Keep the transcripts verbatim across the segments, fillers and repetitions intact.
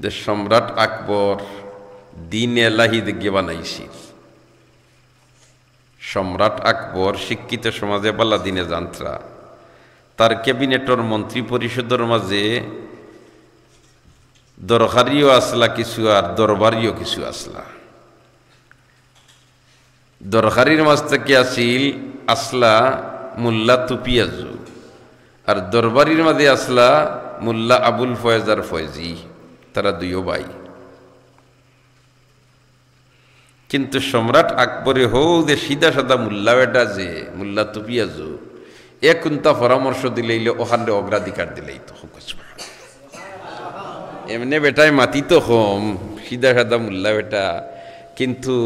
যে সম্রাট আকবর দিন এলাহি দেখিয়া বানাইছিল। সম্রাট আকবর শিক্ষিত সমাজে বালা দিনে জানতরা। তার ক্যাবিনেটর মন্ত্রী পরিষদর মাঝে দরকারিও আসলা কিছু আর দরবারিও কিছু আসলা। দরকারির মাঝ থাকি আছিল আসলা মোল্লা তুপিয়াজু, আর দরবারির মাঝে আসলা মোল্লা আবুল ফয়েজ আর ফয়েজি, তারা দুইও ভাই। কিন্তু সম্রাট আকবরে হউ যে সিধা সাদা মোল্লা বেটা যে মোল্লা তুপিয়াজু, এ কুন্তা পরামর্শ দিলাইলে ওখানরে অগ্রাধিকার দিলাইতো। এমনে বেটায় মাতিতো কম, সিধা সাদা মোল্লা বেটা, কিন্তু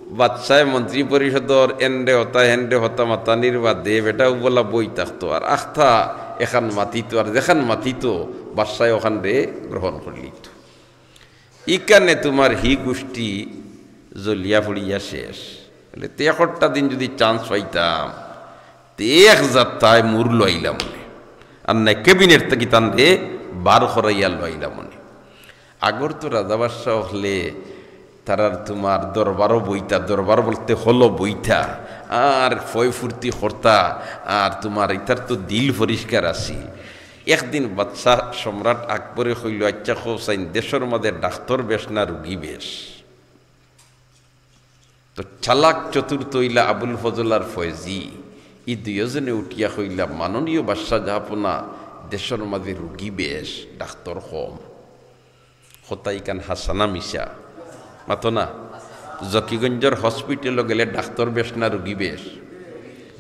বাদশায় মন্ত্রী পরিষদর এনরে হতা হেনরে হতা মাতানির বাদে বেটা উবলা বই থাকতো, আর আখতা এখান মাতিতো, আর যেখান মাতিতো বাদশায় ওখানরে গ্রহণ করিলিতো। ইকানে তোমার হি গোষ্ঠী জ্বলিয়া পুড়িয়া শেষ। বলে, তে একটা দিন যদি চান্স পাইতাম, তে এক যাত্রায় মুর লইলাম মনে, আর না ক্যাবিনেট থাকি তানরে বার করাইয়া লইলাম মনে। আগর তো রাজা বাদশাহ হলে তারার তোমার দরবারও বইতা, দরবার বলতে হলো বইতা, আর ফয় ফুর্তি করতা, আর তোমার ইতার তো দিল পরিষ্কার আছিল। একদিন বাদশাহ সম্রাট আকবরে কইল, "আচ্ছা, কও চাইন, দেশর মাঝে ডাক্তর বেশ না রুগী বেশ?" তো চালাক চতুর তো অইলা আবুল ফজল আর ফয়েজি, ই দুইওজনে উঠিয়া কইলা, "মাননীয় বাদশাহ জাহাপনা, দেশর মাঝে রুগী বেশ, ডাক্তর কম।" কথা ইখান হাছা না মিছা? মাতো না। জকিগঞ্জর হসপিটালো গেলে ডাক্তর বেশ না রুগী বেশ?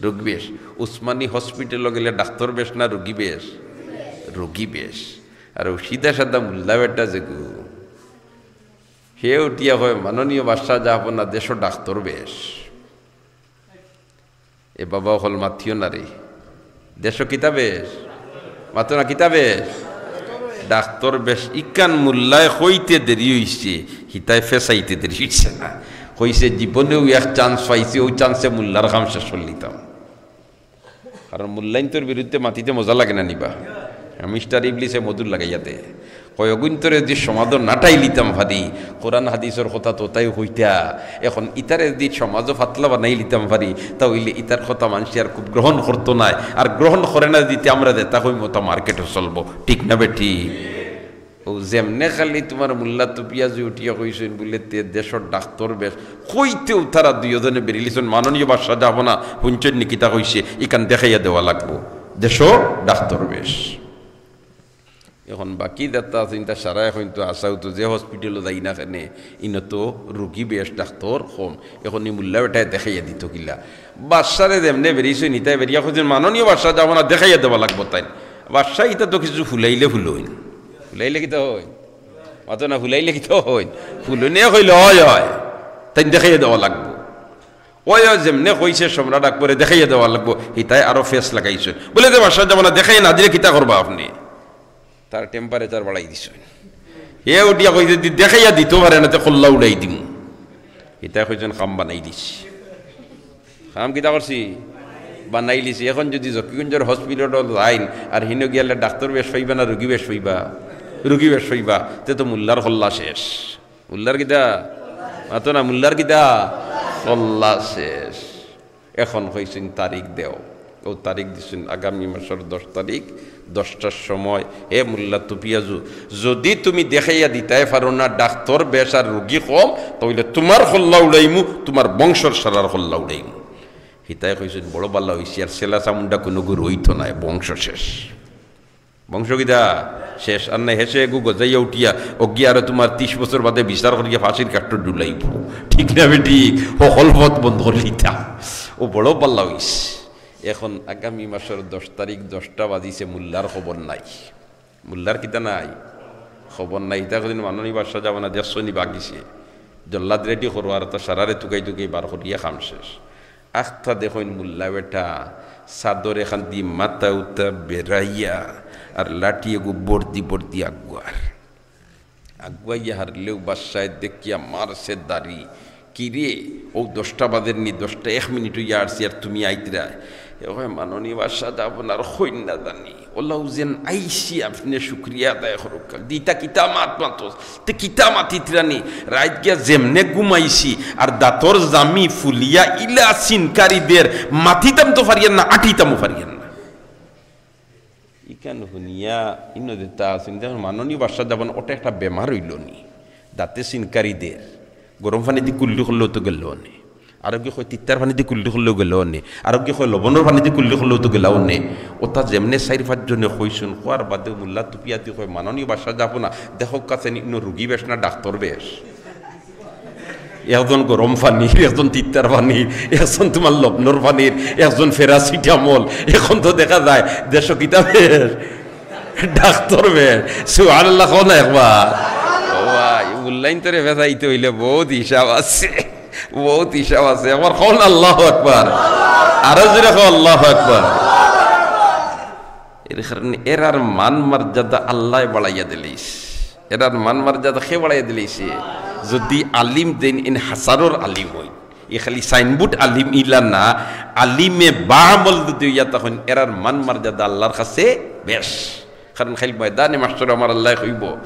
রুগী বেশ। উসমানী হসপিটালো গেলে ডাক্তর বেশ না রুগী বেশ? রুগী বেশ। আর ও সিধা সাদা মোল্লা বেটা যেগু, হে উঠিয়া কয়, "মাননীয় বাদশাহ জাহাপনা, দেশো ডাক্তর বেশ।" এ বাবা অকল মাতিও না রে, দেশো কিতা বেশ? মাতো না, কিতা বেশ? ডাক্তর বেশ। ইখান মোল্লায় কইতে দেরি অইছে, হিতায় ফেসাইতে দেরি অইছে না। কইছে, "জীবনেও এক চান্স পাইছি, অউ চান্সে মোল্লার কাম শেষ করিলিতাম।" কারণ মোল্লাইন্তর বিরুদ্ধে মাতিতে মজা লাগে না নি বা? মিস্টার ইবলিসে মধুর লাগাইয়া দে। কয়, "অগুইন্তরে যদি সমাজো নাটাইলিতাম পারি, কোরআন হাদিসর কথা তো তাইও কইতা। এখন ইতারে যদি সমাজো ফাতলা বানাইলিতাম পারি, তা অইলে ইতার কথা মানষে আর খুব গ্রহণ করতো নায়, আর গ্রহণ করে না যদি তে আমরা যেতা কইমু তা মার্কেটো চলবো।" ঠিক না বেঠিক? ও যেমনে খালি তোমার মোল্লা তুপিয়াজু উঠিয়া কইছইন বুলে, "তে দেশর ডাক্তর বেশ।" কইতেউ তারা দুইওজনে বেরিলিছইন, "মাননীয় বাদশাহ জাহাপনা, হুনছইন নি কিতা কইছে? ইখান দেখাইয়া দেওয়া লাগবো, দেশো ডাক্তর বেশ।" এখন বাকি যেতা আছইন তা সারায় কইন তো আছাউ তো, যে হসপিটালো যাই না কেনে, ইনো তো রুগী বেশ, ডাক্তর কম। এখন ই মোল্লা বেটায় দেখাইয়া দিতো কিলা? বাদশারে যেমনে বেরিছইন, হিতায় বেরিয়া কইছইন, "মাননীয় বাদশাহ জাহাপনা, দেখাইয়া দেওয়া লাগবো তাইন।" বাদশায় ইতা তো কিছু ফুলাইলে ফুলইন। ফুলাইলে কিতা অইন? মাতো না, ফুলাইলে কিতা অইন? ফুলইন। এ কইলে, "অয়, অয়, তাইন দেখাইয়া দেওয়া লাগবো।" অয়, অয়, যেমনে কইছে সম্রাট আকবরে, "দেখাইয়া দেওয়া লাগবো", হিতায় আরো ফেস লাগাইছইন। বুলে, "যে বাদশাহ জাহাপনা, দেখাইয়া না দিলে কিতা করবা আপনে?" তার টেম্পারেচার বাড়াই দিছইন। হে উঠিয়া কইছে, "যদি দেখাইয়া দিতো পারে না, তে কল্লা উড়াই দিমু।" হিতায় কইছইন, "কাম বানাই দিছি।" কাম কিতা করছি? বানাইলিছি। এখন যদি জকিগঞ্জর হসপিটালো যাইন আর হিনো গিয়ালে ডাক্তর বেশ পাইবা না রুগী বেশ পাইবা? রুগী বেশ পাইবা। তে তো মোল্লার কল্লা শেষ। মোল্লার কিতা? মাতো না, মোল্লার কিতা? কল্লা শেষ। এখন কইছইন, "তারিখ দেও।" অউ তারিখ দিছইন আগামী মাসর দশ তারিখ, দশটার সময়। হে মোল্লা তুপিয়াজু, যদি তুমি দেখাইয়া দিতায় পারো না ডাক্তর বেশ আর রুগী কম, তা অইলে তোমার কল্লা উড়াইমু, তোমার বংশর সারার কল্লা উড়াইমু। হিতায় কইছইন, "বড় বালা অইছে, আর সেলা চামুন্ডা কুনুগু রইতো নায়, বংশ শেষ।" বংশ কিতা? শেষ। আর নাই হেষে এগু গজাইয়া উঠিয়া অগিয়া আরো তোমার তিশ বছর বাদে বিচার করিয়া ফাঁসির কাঠো ঝুলাইবো। ঠিক না বেঠিক? হকল পথ বন্ধ করিলিতা। অউ বড় বালা অইছে। এখন আগামী মাসর দশ তারিখ, দশটা বাজিছে, মোল্লার খবর নাই। মোল্লার কিতা নাই? খবর নাই। ইতা কদিন মাননীয় বাদশাহ জাহাপনা দেখছো নি বাগিছে। জল্লাদ রেডি করো আর তা সারারে তুকাই তুকাই বার করিয়া কাম শেষ। আখতা দেখইন মোল্লা বেটা, চাদর এখান দি মাথা উতা বেড়াইয়া, আর লাঠি এগু বর্দি বর্দি আগুয়ার। আগুয়াইয়া হারলেউ বাদশায় দেখিয়া মারছে দাড়ি। "কিরে, অউ দশটা বাজের নি, দশটা এক মিনিট অইয়া আরছি, আর তুমি আইতরায়?" হে কয়, "মাননীয় বাদশাহ, আপনার কইন না জানি, ওলাউ যেন আইছি, আপনে শুকরিয়া আদায় করুক্কা।" দি, "ইতা কিতা মাত মাতস? তে কিতা মাতিতরানি? রাইত গিয়া যেমনে ঘুমাইছি, আর দাঁতর জামি ফুলিয়া ইলা সিনকারি দের, মাতিতাম তো পারিয়ার না, আটিতামও পারিয়ার না।" ইখান হুনিয়া ইনো যেতা আছইন, দেখইন, "মাননীয় বাদশাহ, যাইবা না, ওটা একটা বেমার অইলো নি, দাঁতে সিনকারি দের, গরম পানি দি কুল্লি করলেও তো গেলো অনে, আরোগি কয় তিত্তার পানি দি কুল্লি করলেও গেলো অনে, আরোগি কয় লবণর পানি দি কুল্লি করলেও তো গেলো অনে।" ওটা যেমনে চাইর পাঁচ জনে কইছইন, কওয়ার বাদে মোল্লা তুপিয়া দি কয়, "মাননীয় বাদশাহ, যাইবা না, দেখউক্কা চাইন ইনো রুগী বেশ না ডাক্তর বেশ?" একজন গরম পানির, একজন তিত্তার পানির, একজন তুমার লবণর পানির, একজন প্যারাসিটামল। এখন তো দেখা যায় দেশো কিতা বেশ, ডাক্তর বেশ। সুবহানাল্লাহ কও না একবার। ও ভাই, মূল্যায়ন তরে ফেসাইতে অইলে বউত হিসাব আছে, বউত হিসাব আছে। একবার কও না আল্লাহু আকবার, আরো জোরে কও আল্লাহু আকবার। এর কারণে এরার মান মর্যাদা আল্লায় বাড়াইয়া দিলাইছে। এরার মান মর্যাদা কে বাড়াইয়া দিলাইছে? যদি আলিম যেইন ইন হাজারর আলিম অইন, ই খালি সাইনবোর্ড আলিম ইলা না, আলিমে বাআমল যদি অইয়া থাকইন, এরার মান মর্যাদা আল্লার কাছে বেশ। কারণ কাইল ময়দানে মাহশরো আমার আল্লায় কইবো,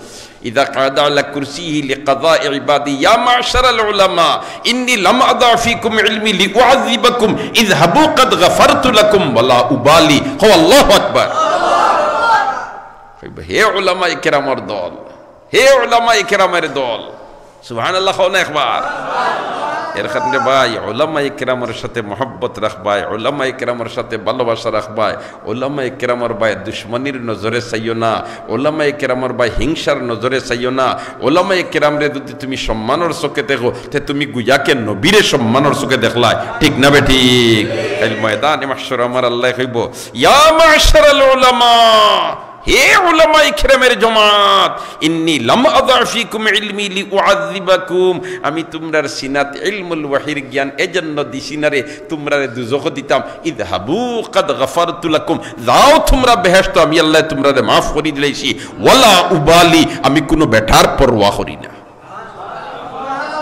"ইযা কাআদা আলা কুরসিহি লিকাযাই ইবাদি, ইয়া মা'শারাল উলামা, ইন্নী লাম আদা ফীকুম ইলমী লিউআযযিবাকুম, ইযহাবু কাদ গাফারতু লাকুম ওয়ালা উবালি।" কও আল্লাহু আকবার। কইবো, "হে উলামায়ে কেরামর দল, হে উলামায়ে কেরামর দল।" সুবহানাল্লাহ কও না একবার। এর কারণে ভাই, উলামায়ে কেরামর সাথে মহব্বত রাখবায়, উলামায়ে কেরামর সাথে ভালোবাসা রাখবায়, উলামায়ে কেরামর ভাই দুশমনির নজরে চাইও না, উলামায়ে কেরামর ভাই হিংসার নজরে চাইও না। উলামায়ে কেরামরে যদি তুমি সম্মানর চোখে দেখো, তে তুমি গুয়াকে নবীরে সম্মানর চোখে দেখলায়, ঠিক না বেঠিক? কাইল ময়দানে মাহশরো আমার আল্লায় কইবো, "ইয়া মা'শারাল উলামা, হে উলামায়ে কেরামর জমাত, ইন্নী লাম আদা ফীকুম ইলমী লিউআযযিবাকুম, আমি তুমরার সিনাত ইলমুল ওহীর জ্ঞান এজন্য দিছি না রে, তুমরারে দুজখো দিতাম। ইযহাবু কাদ গাফারতু লাকুম, যাও তুমরা বেহেশতো, আমি আল্লায় তুমরারে মাফ করি দিলাইছি। ওয়ালা উবালি, আমি কুনু বেটার পরোয়া করি না।"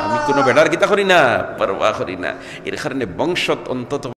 আমি কুনু বেটার কিতা করি না? পরোয়া করি না। এর কারণে বংশত অন্তত